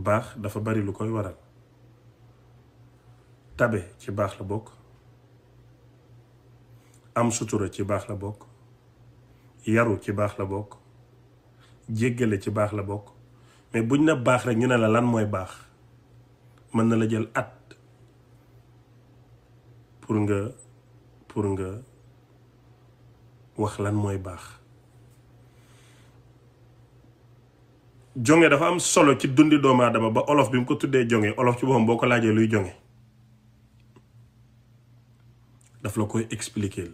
baax dafa bari lu koy waral. tabe ci baax la bokk, am sutura ci baax la bokk, yaru ci baax la bokk, jéggale ci baax la bokk. mais buñ na baax rek ñu ne la lan mooy baax, mën na la jël at pour nga wax lan mooy baax. jonge dafa am solo ci dundi doomu aadama ba olof bi mu ko tuddee jonge, olof ci boppam boo ko laajee luy jonge daf la koy expliquer.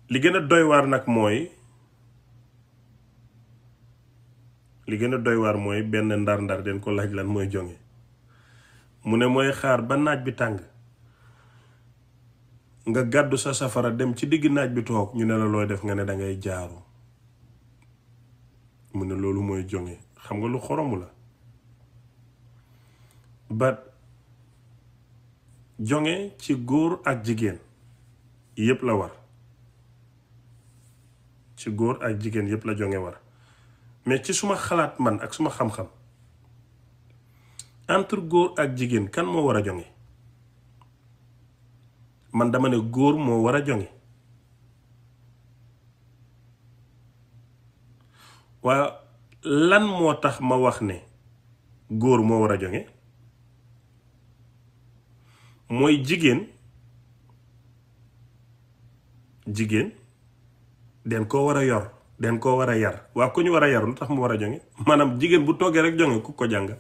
li gën a doy waar nag mooy benn ndar-ndar den ko laaj lan mooy jonge mu ne mooy xaar ba naaj bi tàng nga gàddu sa safara dem ci digg naaj bi toog ñu ne la looy def nga ne dangay jaaru. mu ne loolu mooy jonge. xam nga lu xoromu la ba jonge ci góor ak jigéen yépp la war, ci góor ak jigéen yépp la jonge war. mais ci suma xalaat man ak suma xam-xam entre góor ak jigéen kan moo war a jonge? man dama ne góor moo war a jonge. waa lan moo tax ma wax ne góor moo war a jonge? mooy jigéen den koo war a yor, den koo war a yar. waa ku ñu war a yar lu tax mu war a jonge? maanaam jigéen bu toogee rek jonge ku ko jàng?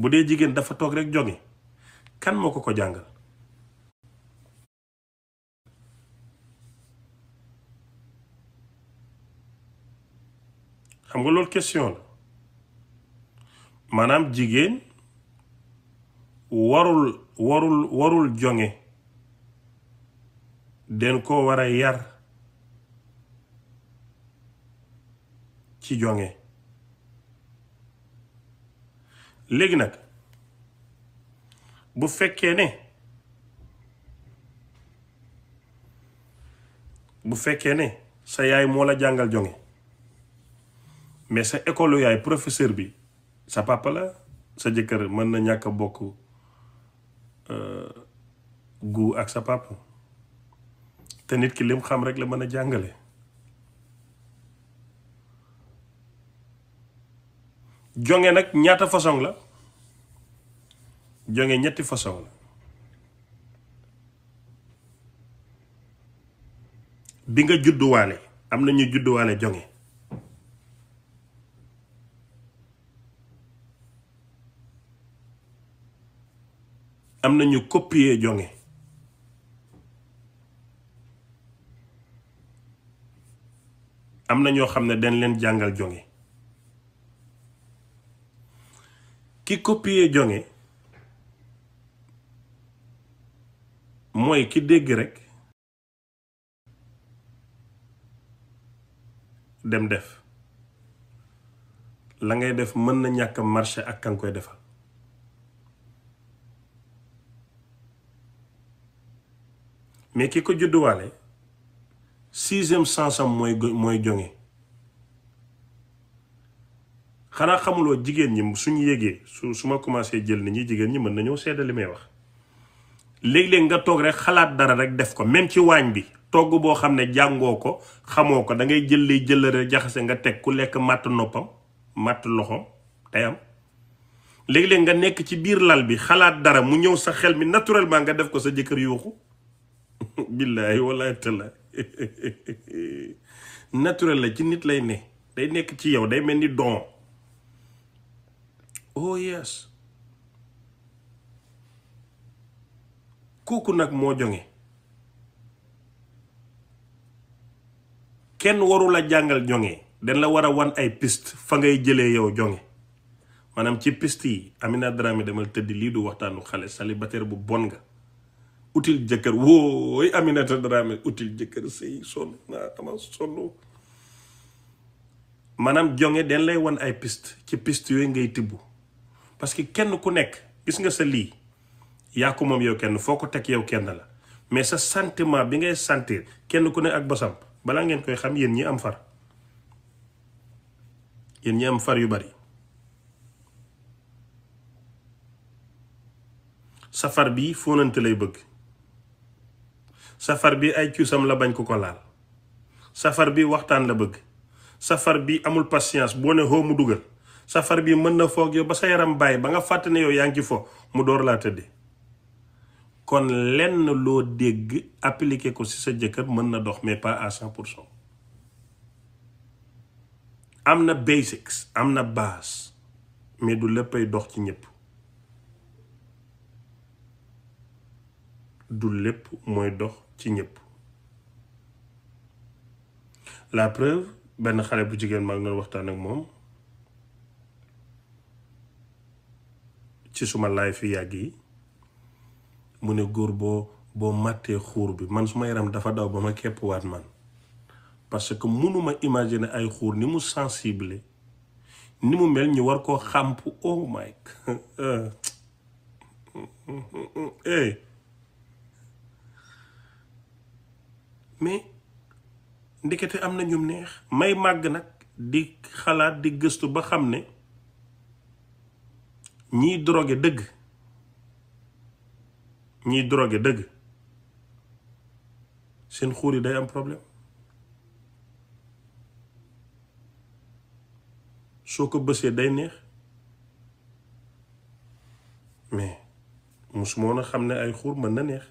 bu dee jigéen dafa toog rek jonge kan moo ko jàngal? xam nga loolu question la. maanaam jigéen warul jonge, den ko war a yar ci jonge. léegi nag bu fekkee ne sa yaay moo la jàngal jonge mais sa école yaay professeur bi sa papa la, sa jëkkër mën na ñàkk a bokk gu ak sa papa te nit ki lim xam rek la mën a jàngale. jonge nag ñaata façon la? jonge ñetti façon la. bi nga judduwaale, am na ñu judduwaale jonge. am na ñu copier jonge. am na ñoo xam ne dañ leen jàngal jonge. ki copier jonge mooy ki dégg rek dem def. la ngay def mën na ñàkk marché ak kan koy defal. mais ki ko judduwaale 6e sens am mooy jonge. xanaa xamuloo jigéen ñi suñu yégee su ma commencé jël nit ñi jigéen ñi mën nañoo seede li may wax. léeg-léeg nga toog rek xalaat dara rek def ko, même ci waañ bi togg boo xam ne jàngoo ko xamoo ko da ngay jël lay jëlale jaxase nga teg ku lekk màtt noppam màtt loxoom day am. léeg-léeg nga nekk ci biir lal bi xalaat dara mu ñëw sa xel mi naturellement nga def ko sa jëkkër yuuxu. billaahi wallaahi tallaahi naturel la ci nit lay ne, day nekk ci yow, day mel ni don. oh yes. kooku nag moo jonge. kenn warul a jàngal jonge, dañ la war a wan ay piste fa ngay jëlee yow jonge. maanaam ci piste yi Amina Dramé demal tëddi, lii du waxtaanu xale, célibataire bu bon nga. util jëkkër wooy Aminata Dramé util jëkkër sëy sonn naa dama sonn. maanaam jonge den lay wan ay piste, ci piste yooyu ngay tibb. parce que kenn ku nekk gis nga sa lii yaa ko moom yow kenn, foo ko teg yow kenn la. mais sa sentiment bi ngay sentir kenn ku ne ak bosam balaa ngeen koy xam yéen ñi am far, yéen ñi am far yu bari, safar bi fóonante lay bëgg, safar bi ay cuusam la bañ ko ko laal, safar bi waxtaan la bëgg, safar bi amul patience boo ne xoo mu dugal, safar bi mën na foog yow ba sa yaram bàyyi ba nga fàtte ne yow yaa ngi ci fo mu door laa tëdde. kon lenn loo dégg appliqué ko ci sa jëkkër mën na dox mais pas à 100%. am na basics, am na base, mais du léppay dox ci ñëpp, du lépp mooy dox ci ñëpp. La preuve, benn xale bu jigéen maa ngi doon waxtaan ak moom ci suma live fi yàgg yi, mu ne góor boo màttee xuur bi man suma yaram dafa daw ba ma kepp waat man, parce que mënuma imaginer ay xuur ni mu sensible, ni mu mel ñu war koo xàmp. Oh my God. mais ndekete am na ñum neex. may màgg nag di xalaat di gëstu ba xam ne ñiy drogué dëgg seen xuur yi day am problème. soo ko bësee day neex, mais musuma woon a xam ne ay xuur mën na neex.